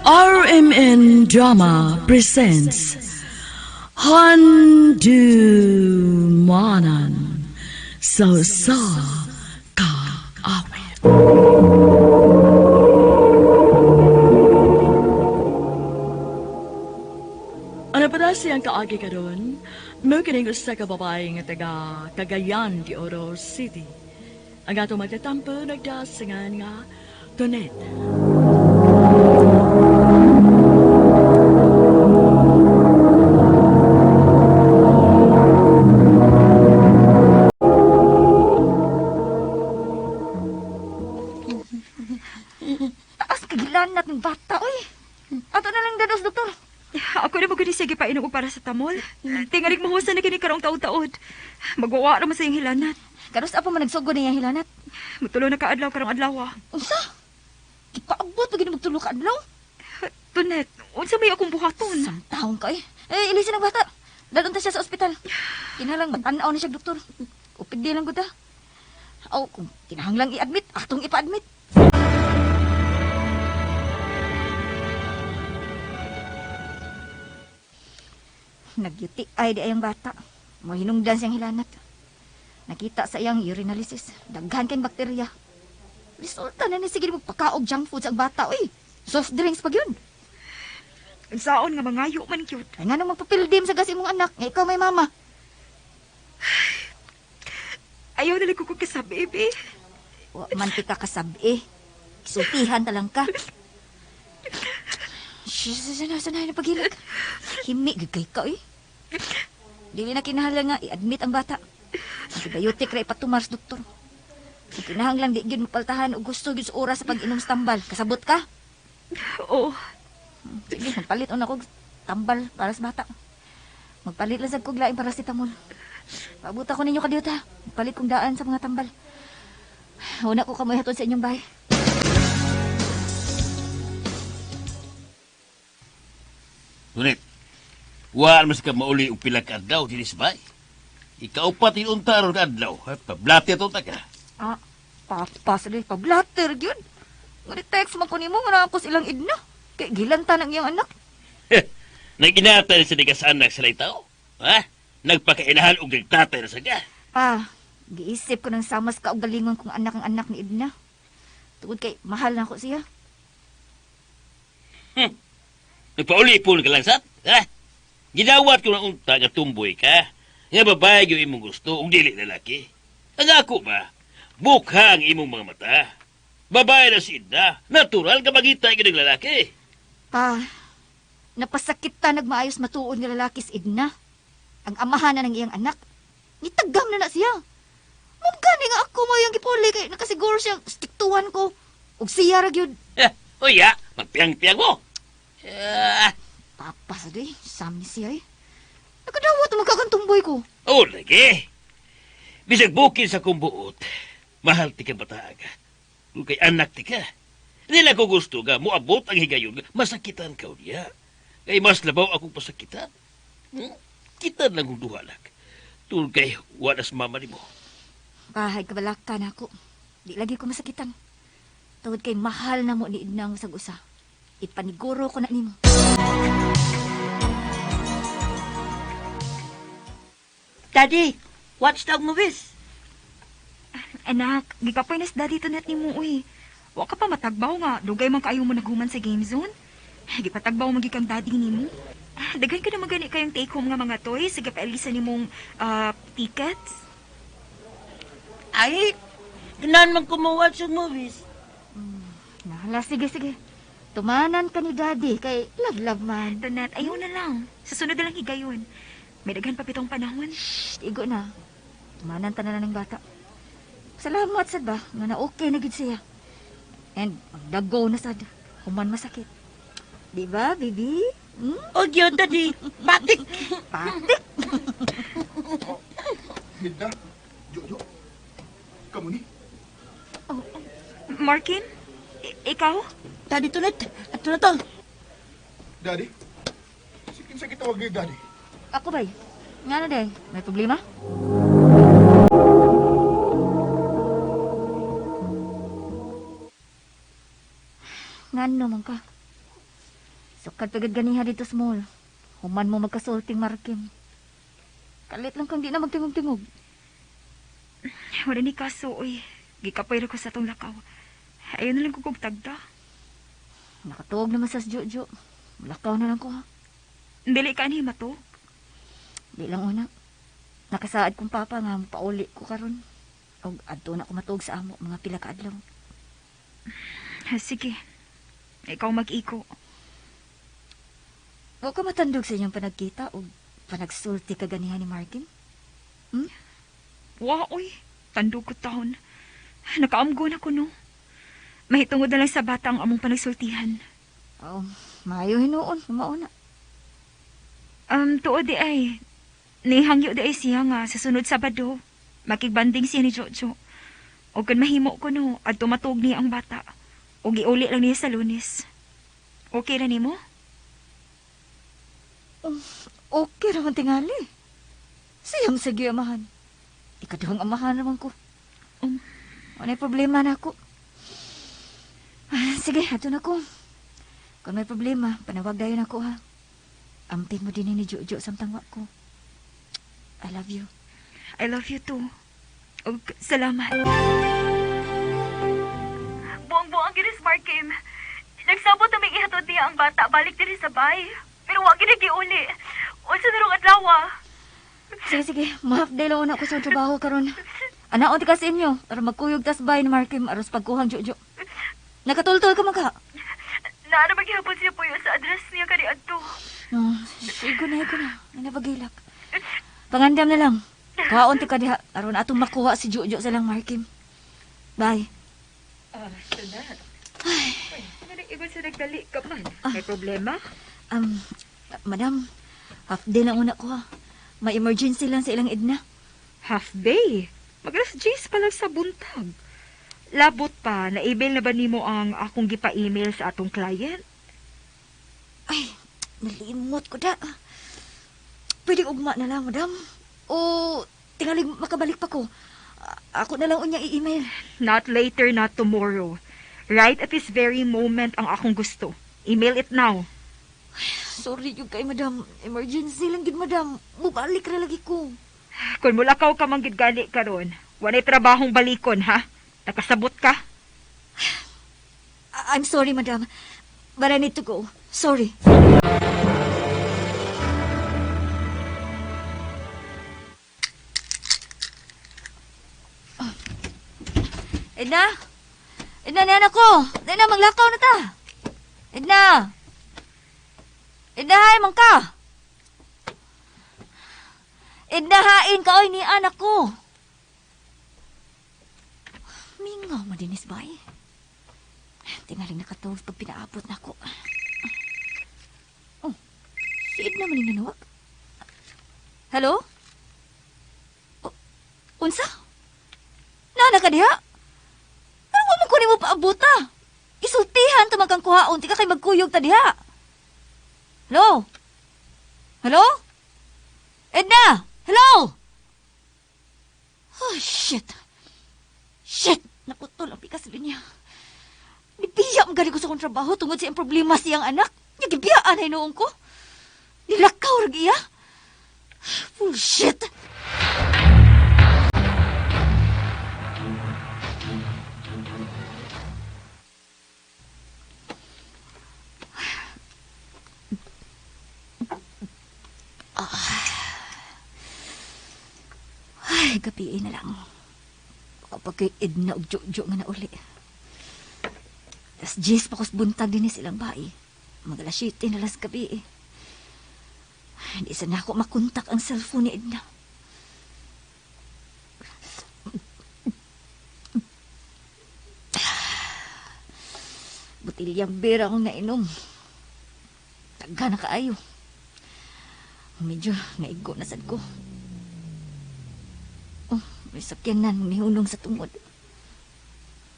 RMN Drama presents Handumanan sa sa kaawit. Ano pa na siyang kaagi karon? Mo kining usa ka babae nga taga Cagayan de Oro City. Ang atong magtatampo nagdasingan nga Tonet. Taas kagilanat ng bata, oy. Ato na lang dados, doktor. Ako na magudi sige pa inom og paracetamol. Tingalig mahusa na kini karong taud-taod. Magwawa ra man sa iyang hilanat. Karos apo man nagsugod niya hilanat. Mutulo na kaadlaw karong adlaw. Ah. Unsa? Gipaabot pa gini magtulo ka adlaw. Tunet, unsa may akong buhaton? Samtahong ka eh. Eh, ilisin ang bata. Dalon ta siya sa ospital. Kinahanglang magtan-aw na siya, doktor. Upid di lang gud ta. Aw, kung kinahanglang i-admit, atong ipa-admit. Nagyuti ay di ayang bata. Mohinungdan siyang hilanat. Nakita sa iyang urinalysis. Daghan kayong bakterya. Resulta na ni sige magpakaog junk foods ang bata, oy. Soft drinks pag yun. Unsaon nga mangayo man cute. Ay nga nang magpapildim sa gas imong anak, nga ikaw may mama. Ayaw na lang ko kasabi, baby. Wa man ti ka kasabi. Sultihan ta lang ka. Sana sana na paghilag. Himi gyud kay ka oy. Dili na kinahanglan nga i-admit ang bata. Antibiotic ra ipatumar sa doktor. Kung kinahanglan di gyud mapaltahan og gusto gyud sa oras sa pag-inom sa tambal. Kasabot ka? Oo. Sige, magpalit una kog tambal para sa bata. Magpalit lang sad kog laing paracetamol. Paabot ako ninyo kadiyot ha. Magpalit kong daan sa mga tambal. Una ko kamoy hatod sa inyong bahay. Ngunit, waan mas ka mauli og pila ka adlaw dinhi sa bahay. Ikaupat unta aron ka adlaw, ha? Pablati ato ta ka. Ah, papa sa pa blatter gyud. Ngunit text man ko nimo nga naa ko sa ilang idna. Kay gilanta ng iyang anak. Naginatay sa dikas anak sa tao. Ha? Nagpakainahan og nagtatay na sa ka. Pa, giisip ko ng samas ka og galingon kong anak ang anak ni Edna. Tungod kay mahal na ako siya. Nagpauli po ka lang sat. Ha? Gidawat ko ng unta nga tumboy ka. Nga babae yung imong gusto ug dili lalaki. Ang ako ba? Bukha ang imong mga mata. Babae na si Ida. Natural ka magita ka ng lalaki. Pa, napasakit ta nagmaayos matuod nga lalaki si Edna. Ang amahan na ng iyang anak. Nitagam na na siya. Mum gani nga ako mo yung gipuli kay nakasiguro siya stiktuan ko. Ug siya ra gyud. Eh, uya, magpiyang-piyang mo. Ah, Papa sa day, sam ni siya eh. Nakadawat mo kagantumboy ko. Oh, lagi. Bisag bukid sa kumbuot, mahal ti ka bataaga. Kung kay anak ti ka. Hindi na ko gusto ga, muabot ang higayon, masakitan ka niya. Kay mas labaw akong pasakitan. Hmm? Kita lang kong duhalak. Tungkol kay walas mama ni mo. Bahay kabalaka na ako. Di lagi ko masakitan. Tungod kay mahal na mo ni Edna ang usag usa. Ipaniguro ko na nimo. Daddy, watch the movies. Anak, gikapoy na sa daddy Tonet nimo uy. Wa ka pa matagbaw nga, dugay man kaayo mo naghuman sa game zone. Gipatagbaw man gyud kang daddy nimo. Daghan ka naman gani kayong take home nga mga toys, sige paelisa nimong tickets. Ay, ganahan man ko mo-watch the movies. Nahala, sige, sige. Tumanan ka ni Daddy kay love love man. Tonet, ayaw na lang. Sa sunod na lang higayon. May daghan pa pitong panahon. Shh, igo na. Tumanan ta na lang ng bata. Salamat sad ba nga na okay na gid siya. And dago na sad. Human masakit. Di ba, baby? Hmm? O yun, Daddy. Batik. Patik. Hilda, Jojo, kamu ni? Markin, ikaw? Daddy, tulit. Ato na to. Daddy? Sikin sa kitawag ni Daddy. Ako bay. Nga na day, may problema? Ngano man ka? Sukad pagad ganiha dito sa mall. Human mo magkasulting Markim. Kalit lang kang di na magtingog-tingog. Wala ni kaso, oy. Gikapoy ra ko sa tong lakaw. Ayaw na lang ko kog tagda. Nakatuog naman sa Jojo. Lakaw na lang ko ha. Dili ka ni mato. Di lang una. Nakasaad kong papa nga pauli ko karon. Og adto na ko matuog sa amo mga pila ka adlaw. Sige. Ikaw mag-iko. Wa ka matandog sa inyong panagkita og panagsulti ka ganiha ni Markin. Wa, oy. Tandog ko taon. Nakaamgo na ko, no. Mahitungod na lang sa bata ang among panagsultihan. Oh, maayo hinuon, mauna. Tuod di ay. Nihangyo di ay siya nga sa sunod Sabado. Makigbanding siya ni Jojo. O kun mahimo ko no, at tumatog niya ang bata. O giuli lang niya sa Lunes. Okay ra nimo? Okay raman tingali. Siyam sa amahan. Ikaduhang amahan naman ko. Wala problema na ako. Ah, sige, ato na ko. Kung may problema, panawag dayon ako ha. Amping mo din ni Jojo samtang wa ko. I love you. I love you too. Og salamat. Buang-buang ginis, Markim. Nagsabot na may ihatod niya ang bata balik diri sa bay. Pero wa gid giuli. Unsa na rong adlaw? Sige, sige. Mahap day lang una ko sa trabaho karon. Anaon ti ka sa inyo. Aron magkuyog tas bay ni Markim aros pagkuhang Jojo. Nakatultol ka man ka. Naa na maghihapon siya puyo sa address niya kani adto. No, sigo na, sigo na. Ay, nabagilak. Pangandam na lang. Kuhaon ti ka diha. Aron atong makuha si Jojo sa lang Markim. Bye. Ah, sunat. Ay, ano sa nagdali ka man? May problema? Madam, half day lang una ko ha. May emergency lang sa ilang edna. Half day. Mag-alas 10 pa lang sa buntag. Labot pa, na-email na ba nimo ang akong gipa-email sa atong client? Ay, nalimot ko da. Pwede ugma na lang, madam. O, tingalig makabalik pa ko. Ako na lang unya i-email. Not later, not tomorrow. Right at this very moment ang akong gusto. Email it now. Sorry yung kay madam. Emergency lang gid, madam. Mubalik ra lagi ko. Kung mulakaw ka man gid gani karon, walay trabahong balikon, ha? Nakasabot ka? I'm sorry, madam. But I need to go. Sorry. Ah. Edna? Edna, niyan ako. Edna, maglakaw na ta. Edna! Edna, hay, mangka. Edna, hain ka, oy, ni anak ko. Mingaw, madinis ba eh? Tingaling nakatawag pag pinaabot na ako. Oh, si Edna man yung nanawag. Hello? O, unsa? Nana ka diha? Ano mo kunin mo paabuta? Isultihan tumag kang kuhaon, ti ka kay magkuyog ta diha. Hello? Hello? Edna! Hello? Oh, shit. Shit! Naputol ang pikas niya. Nibiya ang ko sa akong trabaho tungod sa iyang problema siyang anak. Niya gibiyaan ay noong ko. Nilakaw rag iya. Bullshit! Ay, gabi na lang. Kapag kay Edna og Jojo nga na uli. Tas 10 pa kos buntag din ni silang bae. Mag alas 7 na las gabi eh. Hindi sana ako makontak ang cellphone ni Edna. Butilyang bera akong nainom. Tagga na kaayo. Medyo naigo na sad ko. Oh, may sakyanan nihulong sa tungod.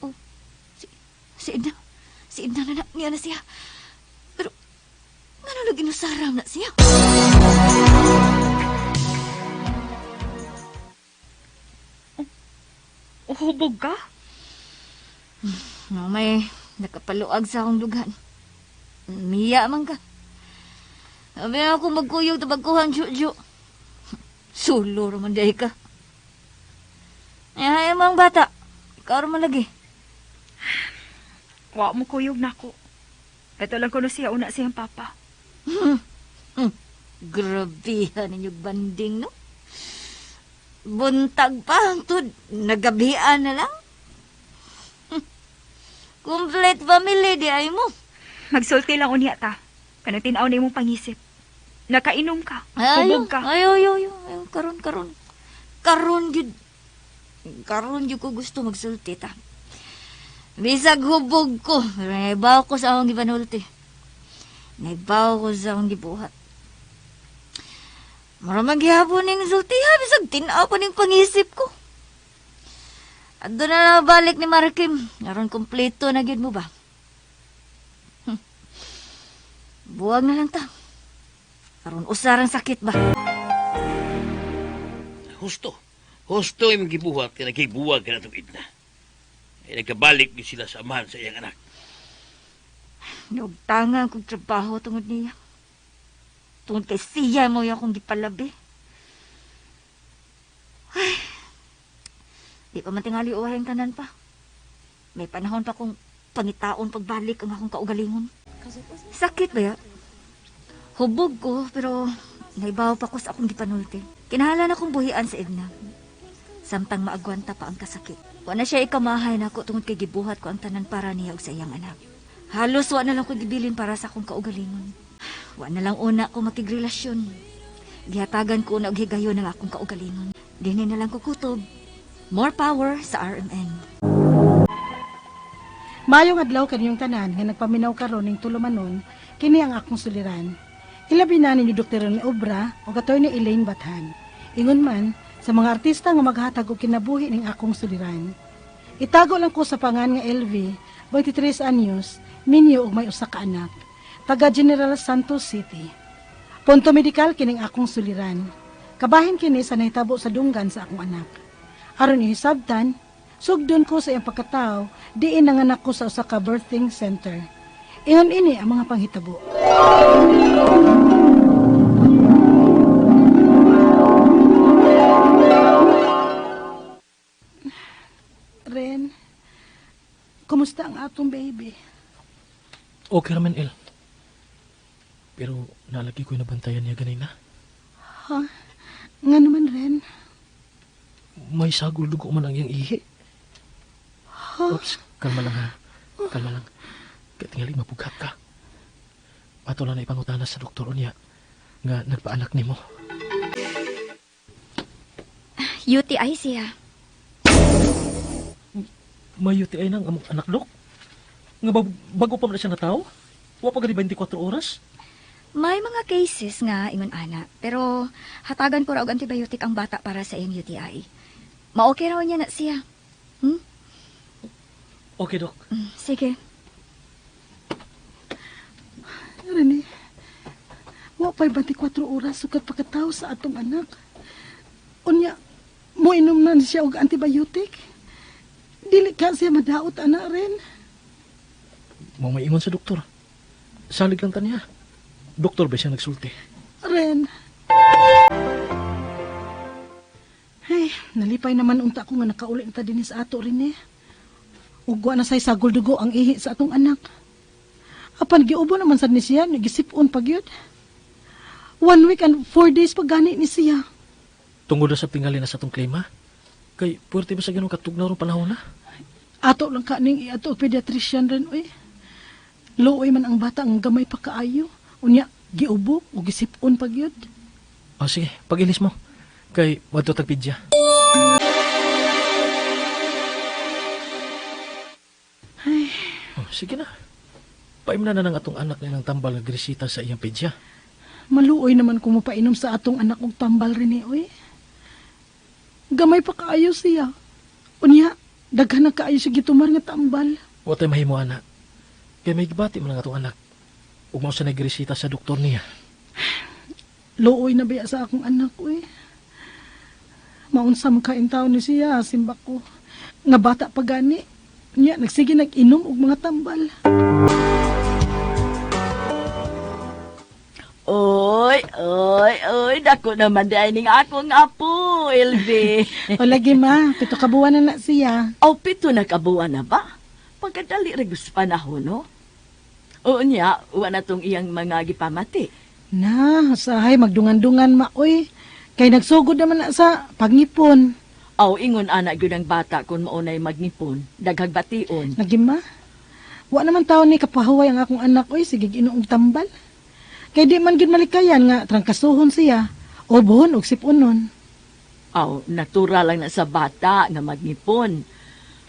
Oh, si Edna. Si Edna na, na niya na siya. Pero, ngano lagi nasaram na siya? Uhubog ka? No, may nakapaluag sa akong dugan. Miya man ka. Sabi na ako magkuyog tabagkuhan, Jojo. Sulo raman day ka. Ay, hay mo ang bata. Ikaw raman lagi. Wa mo kuyog nako. Ito lang kuno siya una siyang papa. Grabihan ninyo banding, no? Buntag pa, hangtod. Nagabian na lang. Complete family di ay mo. Magsulti lang unya ta. Kanang tin-aw na imong pangisip. Nakainom ka. Ayo, Hubog ka. ayo, ayo, ayo, ayo, karon, karon. Karon gyud. Karon gyud ko gusto magsulti ta. Bisag hubog ko, pero naibaw ko sa akong gipanulti. Naibaw ko sa akong gibuhat. Mura man gihapon ning sultiha, bisag tin-aw pa ning pangisip ko. Adto na lang balik ni Markim. Aron kompleto na gyud mo ba? Buwag na lang ta. Aron usarang sakit ba? Husto. Husto imong gibuhat kay nagkibuwag ka na itong Edna. Ay nagkabalik gyud sila sa amahan sa iyang anak. Nagtangan kong trabaho tungod niya. Tungod kay siya mo yung akong gipalabi. Ay, di pa man tingali uwahin tanan pa. May panahon pa kong pangitaon pagbalik ang akong kaugalingon. Sakit ba ya? Hubog ko, pero naibaw pa ko sa akong gipanulti. Kinahalan akong buhian sa Edna. Samtang maagwanta pa ang kasakit. Wa na siya ikamahay nako tungod kay gibuhat ko ang tanan para niya ug sa iyang anak. Halos wa na lang ko gibilin para sa akong kaugalingon. Wa na lang una ko makigrelasyon. Gihatagan ko na og higayon ang akong kaugalingon. Dinhi na lang ko kutob. More power sa RMN. Maayong adlaw kaninyong tanan nga nagpaminaw karon ning tulumanon, kini ang akong suliran. Ilabi na ninyo Dr. Rene Obra o Attorney Elaine Bathan. Ingon man sa mga artista nga maghatag og kinabuhi ning akong suliran. Itago lang ko sa pangan nga LV, 23 anyos, minyo og may usa ka anak. Taga General Santos City. Punto medikal kining akong suliran. Kabahin kini sa nahitabo sa dunggan sa akong anak. Aron ihisabtan, sugdon ko sa iyang pagkatao, diin nanganak ko sa usa ka birthing center. Ingon ini ang mga panghitabo. Ren, kumusta ang atong baby? Okay raman, El. Pero nalagi ko'y nabantayan niya ganay na. Ha? Nga naman, Ren. May sagol dugo man ang iyang ihi. Ha? Oops, kalma lang ha. Kalma lang. Kaya tingali mapughat ka. Ato lang na ipangutana sa doktor unya nga nagpaanak nimo. UTI siya. May UTI nang among anak, dok. Nga bago pa man na siya nataw? Wa pa gani 24 oras? May mga cases nga ingon ana, pero hatagan ko ra og antibiotic ang bata para sa iyang UTI. Ma-okay raw niya na siya. Okay, dok. Sige. Rene, wa pa'y 24 oras sukat pagkatao sa atong anak. Unya, moinom na siya og antibiotic. Dili ka siya madaot, anak, Ren. Mao may ingon sa doktor. Salig lang tanya. Doktor ba siya nagsulti? Ren. Hey, nalipay naman unta ko nga nakauli na ta dinhi sa ato rin eh. Ugwa na say sagol dugo ang ihi sa atong anak. Apan giubo naman sad ni siya, gisip-on pa gyud. 1 week and 4 days pa gani ni siya. Tungod na sa tingali na sa atong klima. Kay puwerte ba sa ganong katugnaw rong panahon na? Ato lang ka ning iato og pediatrician rin oy. Luoy man ang bata ang gamay pa kaayo. Unya giubo o gisip-on pa gyud. Oh, sige, pag-ilis mo. Kay wadto tag pidya. Ay, Oh, sige na. Paimna na ng atong anak na ng tambal nga gresita sa iyang pidya. Maluoy naman kung mapainom sa atong anak og tambal rin eh, oy. Gamay pa kaayo siya. Unya, daghan na kaayo siya gitumar nga tambal. Wa tay mahimo ana. Kay may gibati man ang atong anak. Ug mao sa nagresita sa doktor niya. Luoy na biya sa akong anak, oy. Maunsa man kain taon ni siya, simbak ko. Nga bata pa gani. Unya, nagsige nag-inom og mga tambal. Oy, oy, oy, dako naman dahil ning akong apo, LV. O lagi ma, 7 ka buwan na na siya. Aw, 7 na ka buwan na ba? Pagkadali ra gyud sa panahon, no? Oo niya, wa na tong iyang mga gipamati. Na, sahay magdungan-dungan ma oy. Kay nagsugod naman na sa pagngipon. Aw, ingon ana gyud ang bata kung maunay magnipon, daghag bation. Lagi ma. Wa naman taon ni kapahuway ang akong anak oy, sige ginoong tambal. Kay di man gyud malikayan nga trangkasuhon siya. Obhon og sipunon. Aw, natural lang na sa bata nga magnipon.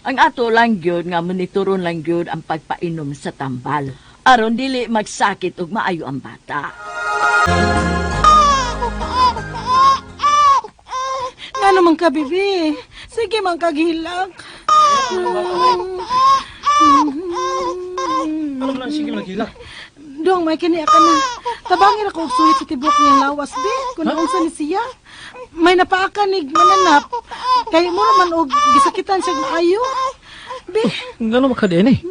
Ang ato lang gyud nga monitoron lang gyud ang pagpainom sa tambal. Aron dili magsakit ug maayo ang bata. Ngano man ka, bibi? Sige man kagilak. Ano man sige maghilak? Dong, may kini ka na. Tabangin ako og suhit sa tibok niyang lawas, be. Kung naunsa ni siya. May napaakan ni mananap. Kay mo naman og gisakitan siya maayo. Be, Ngano makadene?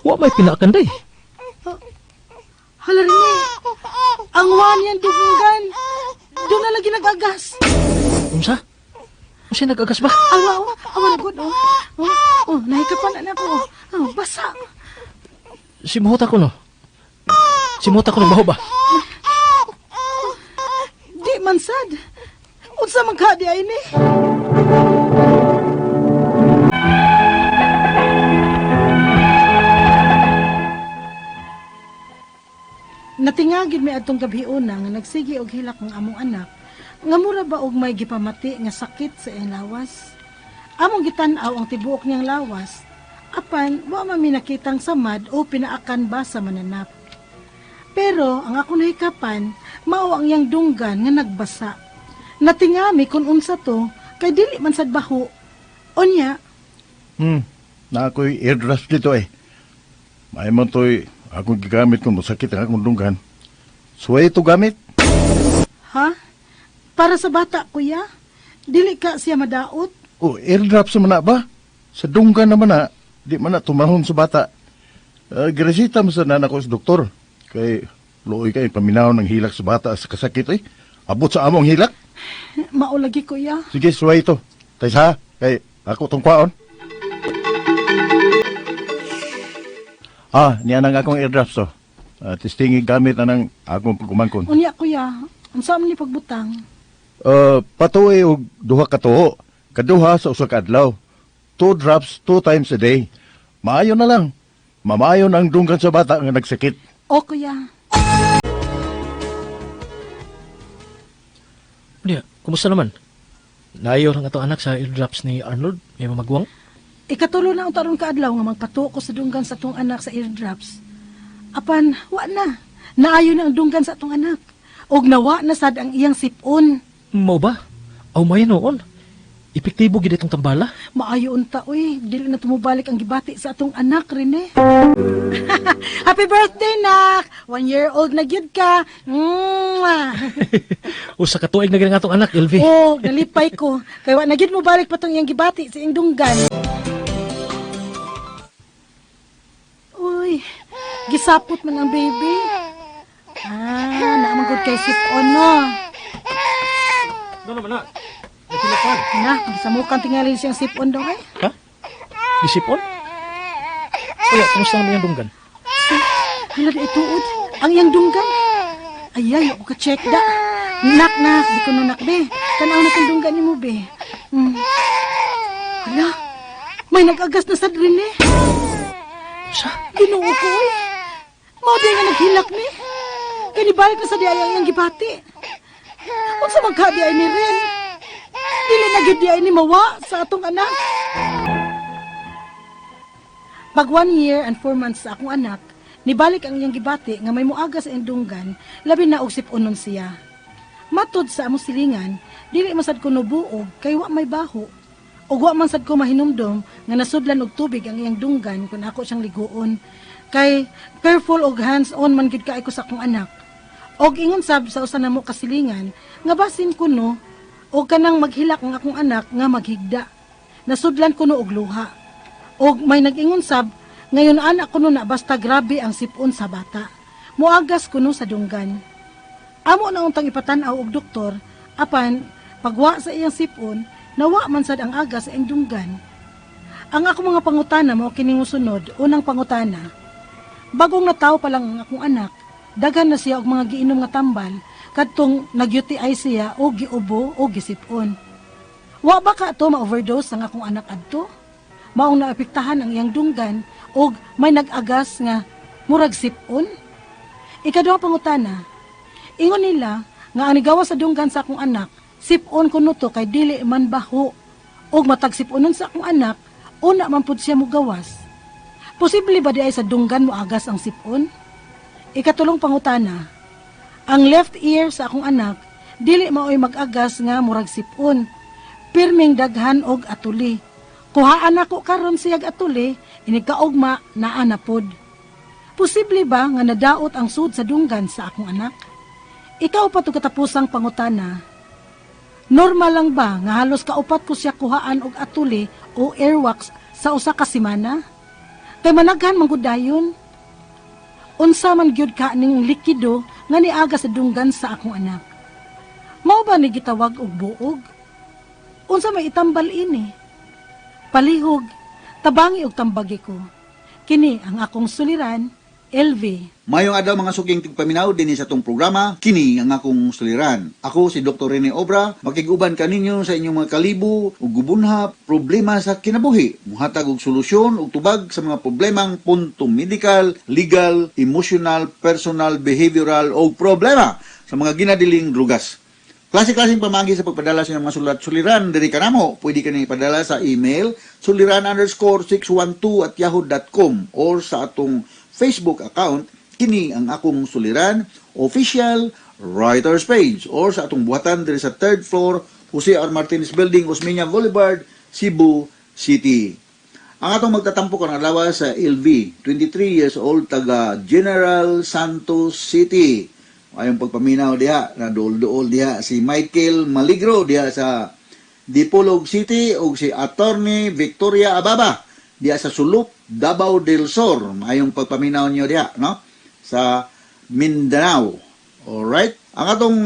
Wa may pinakanday. hala rin eh. Ang wan yan dugunggan. Doon na lagi nag-agas. Unsa? Unsa nag-agas ba? Awa, awa, awa na good, oh. Oh, oh, nahikapan na ako. Oh, basa. Simuhot ako no. Simuhot ako ng baho ba? Di man sad. Unsa man ka di ay ni? Natingagid mi adtong gabhiona nga nagsige og hilak ang among anak nga mura ba og may gipamati nga sakit sa iyang lawas. Among gitan-aw ang tibuok niyang lawas apan wa man mi nakitang samad o pinaakan ba sa mananap. Pero ang ako nahikapan, mao ang iyang dunggan nga nagbasa. Natingami kung unsa to, kay dili man sad baho. Unya, Na ako'y airdrops dito eh. May man to'y akong gigamit kung masakit ang akong dunggan. Suway ito gamit. Ha? Para sa bata, kuya? Dili ka siya madaot? O, airdrops man na ba? Sa dunggan naman na, di man na tumahon sa bata. Giresita mo sa nana ko sa doktor. Kay, luoy kay paminaw ng hilak sa bata sa kasakit eh. Abot sa among hilak. Maulagi, kuya. Sige, suway ito. Taysa, kay ako tong kwaon. Ah, niya nang akong airdrops to. Testingi gamit na ng akong pagkumangkon. Unya, kuya, unsa man ni pagbutang? Patuoy og duha ka tuo. Kaduha sa usa ka adlaw. Two drops, two times a day. Maayo na lang. Mamayo na ang dunggan sa bata nga nagsakit. O, kuya. Unya, kumusta naman? Naayo ang atong anak sa eardrops ni Arnold, may mamagwang. Ikatulo na ang taron kaadlaw nga magpatuo ko sa dunggan sa atong anak sa eardrops. Apan, wa na. Naayo na ang dunggan sa atong anak. Og nawa na sad ang iyang sipon. Mao ba? Aw may noon. Epektibo gid itong tambala. Maayo unta, uy. Dili na tumubalik ang gibati sa atong anak, Rene. Happy birthday, nak! 1 year old na gyud ka. Mwah! Usa ka tuig na gid ang atong anak, LV. Oh, nalipay ko. Kay wa na gyud mo balik patong iyang gibati sa iyang dunggan. Uy, gisapot man ang baby. Ah, naman gud kay sip-on, no. Ano naman na? Naghilapan. Na, gisamukan tingali siyang sip-on daw eh. Ha? Gisipon? Uya, kumusta naman yung dunggan? Hala di ituod. Ang iyang dunggan. Ay, ako ka-check da. Nak, nak, di ko nak, be. Tanaw na kang dunggan ni mo, be. Hala, may nag-agas na sad rin eh. Sa? Ginoo ko, oy. Mao di nga naghilak ni. Kay nibalik na sa di ay ang iyang gibati. Unsa man ka di ay ni Ren? Dili na gyud di ay ni mawa sa atong anak. Pag 1 year and 4 months sa akong anak, nibalik ang iyang gibati nga may muaga sa iyang dunggan, labi na og sip-onon siya. Matod sa among silingan, dili man sad ko nubuog kay wa may baho. Ug wa man sad ko mahinumdom nga nasudlan og tubig ang iyang dunggan kung ako siyang liguon. Kay careful og hands-on man gyud kaayo ko sa akong anak. Og ingon sab sa usa namo kasilingan nga basin kuno og kanang maghilak ang akong anak nga maghigda. Nasudlan kuno og luha. Og may nag-ingon sab Ngayon anak kuno na basta grabe ang sipon sa bata. Moagas kuno sa dunggan. Amo na untang ipatan-aw og doktor apan pagwa sa iyang sipon, nawa man sad ang agas sa iyang dunggan. Ang ako mga pangutana mao kining mosunod. Unang pangutana. Bagong nataw pa lang ang akong anak, daghan na siya og mga giinom nga tambal kadtong nag-UTI siya o giubo o gisipon. Wa ba ka to ma-overdose ang akong anak adto? Maong naapektahan ang iyang dunggan og may nag-agas nga murag sipon? Ikaduha pangutana, ingon nila nga ang nigawa sa dunggan sa akong anak, sipon kuno to kay dili man baho. Og matag siponon sa akong anak, una man pud siya mugawas. Posible ba di ay sa dunggan mo agas ang sipon? Ikatulong pangutana, ang left ear sa akong anak, dili maoy mag-agas nga murag sipon. Pirming daghan og atuli. Kuhaan nako karon siyag atuli, inigkaugma naa na pod. Posible ba nga nadaot ang sud sa dunggan sa akong anak? Ikaw pa to katapusang pangutana. Normal lang ba nga halos kaupat ko siya kuhaan og atuli o earwax sa usa ka semana? Kay managhan man gud dayon. Unsa man gyud ka ning likido nga niaga sa dunggan sa akong anak? Mao ba ni gitawag og buog? Unsa may itambal ini? Palihog, tabangi og tambagi ko. Kini ang akong suliran, LV. Mayong adlaw, mga suking tigpaminaw dinhi sa atong programa, kini ang akong suliran. Ako si Dr. Rene Obra, makig-uban kaninyo sa inyong mga kalibo ug gubunha problema sa kinabuhi. Muhatag og solusyon ug tubag sa mga problemang punto medical, legal, emotional, personal, behavioral o problema sa mga ginadiling drugas. Klase-klaseng pamagi sa pagpadala sa inyong mga sulat suliran diri kanamo. Pwede kani ipadala sa email suliran_612@yahoo.com or sa atong Facebook account, kini ang akong suliran official writers page, or sa atong buhatan diri sa third floor, Jose R. Martinez Building, Osmeña Boulevard, Cebu City. Ang atong magtatampo karong adlaw sa LV, 23 years old, taga General Santos City. Ayong pagpaminaw diha, na duol-duol diha si Michael Maligro diha sa Dipolog City ug si Attorney Victoria Ababa diha sa Sulop, Davao del Sur. Mayong pagpaminaw niyo diha, no? Sa Mindanao. Alright? Ang atong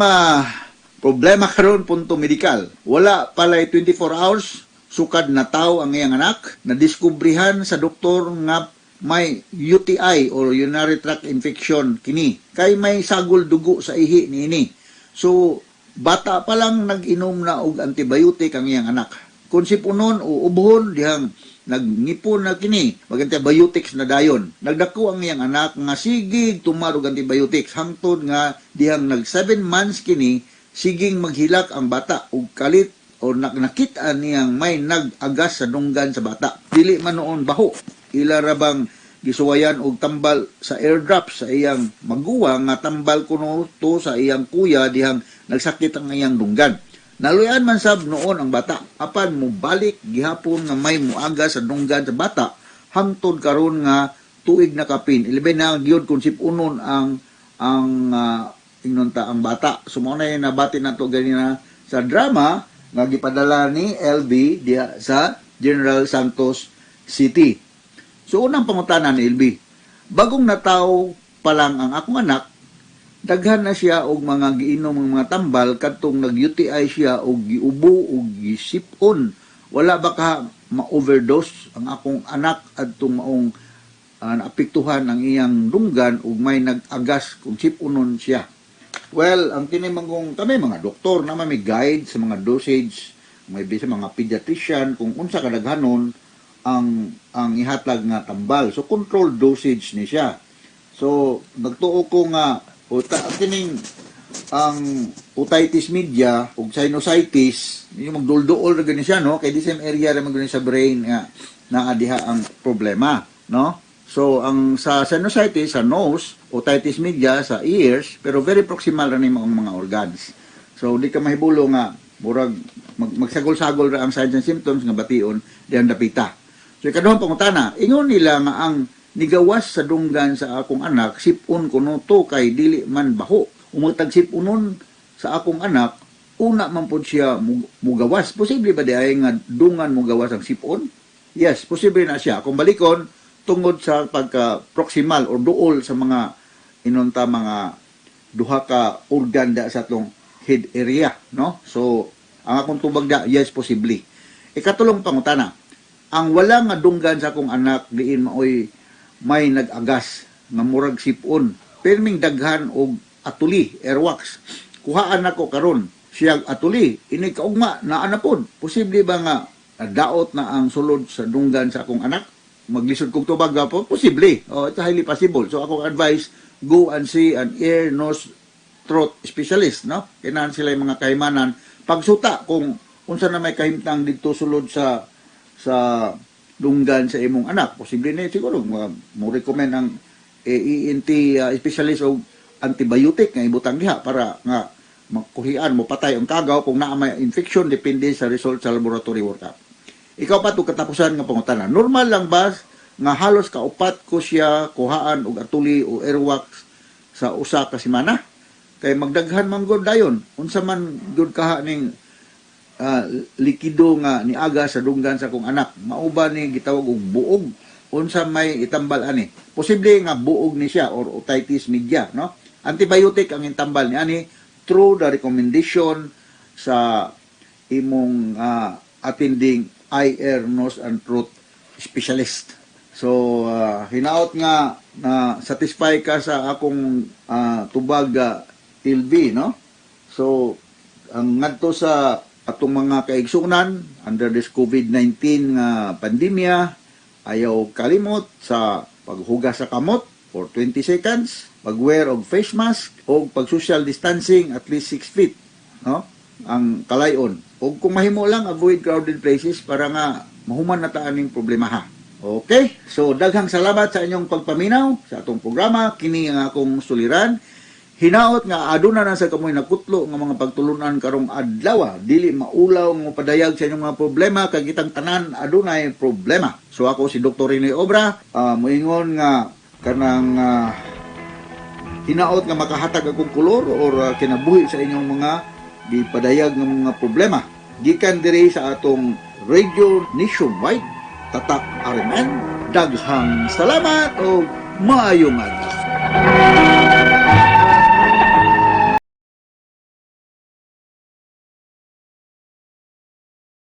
problema karon punto medikal. Wala palay 24 hours sukad na tao ang iyang anak, nadiskubrihan sa doktor nga may UTI or urinary tract infection kini kay may sagol dugo sa ihi niini. So bata pa lang nag-inom na og antibiotic ang iyang anak. Kung sipunon o ubuhon dihang nagngipon na kini, mag-antibiotics na dayon. Nagdako ang iyang anak nga sige tumar og antibiotics hangtod nga dihang nag 7 months kini, siging maghilak ang bata og kalit o nakita niyang may nag-agas sa dunggan sa bata. Dili man noon baho. Ila ra bang gisuwayan og tambal sa eardrops sa iyang maguwang nga tambal kuno to sa iyang kuya dihang nagsakit ang iyang dunggan. Naluyan man sab noon ang bata apan mubalik gihapon nga may muaga sa dunggan sa bata hangtod karon nga tuig na kapin. 11 na gyud kung sipunon ang ingnon ta ang bata. So mao na yung nabati nato ganina sa drama nga gipadala ni LB diha sa General Santos City. So unang pangutana ni LB, bagong nataw pa lang ang akong anak, daghan na siya og mga giinom ng mga tambal kadtong nag-UTI siya og giubo og gisipon. Wala ba ka ma-overdose ang akong anak adtong maong naapektuhan ang iyang dunggan ug may nag-agas kung sipunon siya? Well, ang kini man kung kami mga doktor na may guide sa mga dosage, may bisa mga pediatrician kung unsa kadaghanon ang ihatag nga tambal. So control dosage ni siya. So nagtuo ko nga uta kining ang otitis media ug sinusitis, yung magdulduol ra gani siya, no, kay the same area ra man gani sa brain nga naa diha ang problema, no? So ang sa sinusitis sa nose, otitis media sa ears, pero very proximal ra nimo ang mga organs. So di ka mahibulo nga murag magsagol-sagol ra ang signs and symptoms nga bation diyang dapita. So ikaduhang pangutana, ingon nila nga ang nigawas sa dunggan sa akong anak sipon kuno to kay dili man baho. Umutag sipunon sa akong anak, una man pud siya mugawas. Posible ba di ay nga dungan mugawas ang sipon? Yes, posible na siya. Kung balikon, Tungod sa pagka proximal or duol sa mga inunta mga duha ka organ da sa atong head area, no? So, ang akong tubag da, yes, posible. Ikatulong pangutana, ang wala nga dunggan sa akong anak diin maoy may nag-agas nga murag sipon, pirming daghan og atuli, earwax. Kuhaan nako karon siyag atuli, ini kaugma naa na pod. Posible ba nga daot na ang sulod sa dunggan sa akong anak? Maglisod kog tubag po, posible. Oh, it's highly possible. So akong advice, go and see an ear, nose, throat specialist, no? Kailangan sila yung mga kahimanan. Pagsuta kung unsa na may kahimtang didto sulod sa dunggan sa imong anak, posible na siguro mo recommend ang ENT specialist og antibiotic nga ibutang diha para nga makuhian mo patay ang kagaw kung naa may infection, depende sa result sa laboratory workup. Ikaw pa to katapusan nga pangutana. Normal lang ba nga halos kaupat ko siya kuhaan og atuli o earwax sa usa ka semana? Kay magdaghan man gud dayon. Unsa man gud kaha ning likido nga niaga sa dunggan sa akong anak? Mao ba ni gitawag og buog? Unsa may itambal ani? Posible nga buog ni siya or otitis media, no? Antibiotic ang itambal ni ani through the recommendation sa imong attending eye, ear, nose and throat specialist. So hinaot nga na satisfy ka sa akong tubag, LB, no? So ang ngadto sa atong mga kaigsunan under this COVID-19 nga pandemya, ayaw kalimot sa paghugas sa kamot for 20 seconds, pag-wear og face mask o pag social distancing at least 6 feet, no? Ang kalayon. O kung mahimo lang, avoid crowded places para nga mahuman na ta aning problema ha. Okay? So daghang salamat sa inyong pagpaminaw sa atong programa. Kini ang akong suliran. Hinaot nga aduna na sa kamoy nakutlo nga mga pagtulunan karong adlaw. Dili maulaw nga padayag sa inyong mga problema kay kitang tanan adunay problema. So ako si Dr. Rene Obra, moingon nga kanang hinaot nga makahatag akong kolor or kinabuhi sa inyong mga gipadayag nga mga problema. Gikan diri sa atong Radio Nationwide, Tatak RMN, daghang salamat o maayong adlaw.